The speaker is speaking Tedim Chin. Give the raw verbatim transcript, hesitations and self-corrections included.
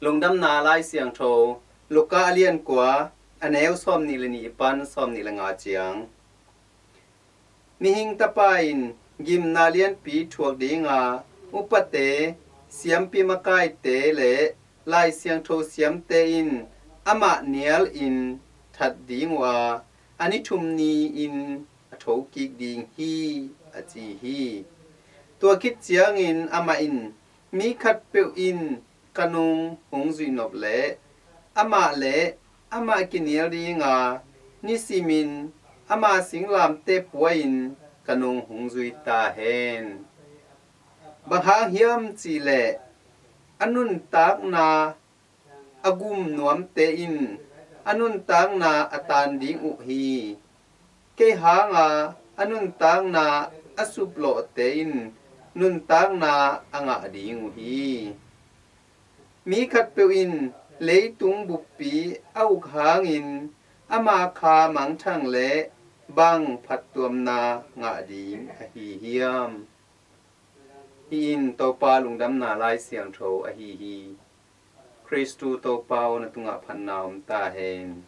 Lungdamna Lai Siangtho, Luka a lian kua, a neu sawmnih le nih pan sawmnih le nga ciang. Mihing Tapa in gimna lianpi thuak dinga, upate, siampi makaite le Lai Siangtho siamte in amah nialin that ding uh a, a ni thum ni-in a thokik ding hi, a ci hi. Tua khit ciangin amah in, mi khatpeuh in ka nung hong zuih nop leh, amah le amah kinial dinga, nisimin ama singlamteh pua-in ka nung hong zui ta hen. Bang hang hiam cih leh, a nuntakna a gum nuamte in a nuntakna a taan ding uh hi. Kei hanga a nuntakna a suplawhte in nuntakna a ngah ding uh hi. Mi khatpeuh in leitung buppi a uk hangin ama kha mangthang le bang phattuamna ngah ding ahi hiam? Hih in Topa lungdamna Lai Siangtho ahi hi. Khristu Topa aw, na tungah phatna om ta hen.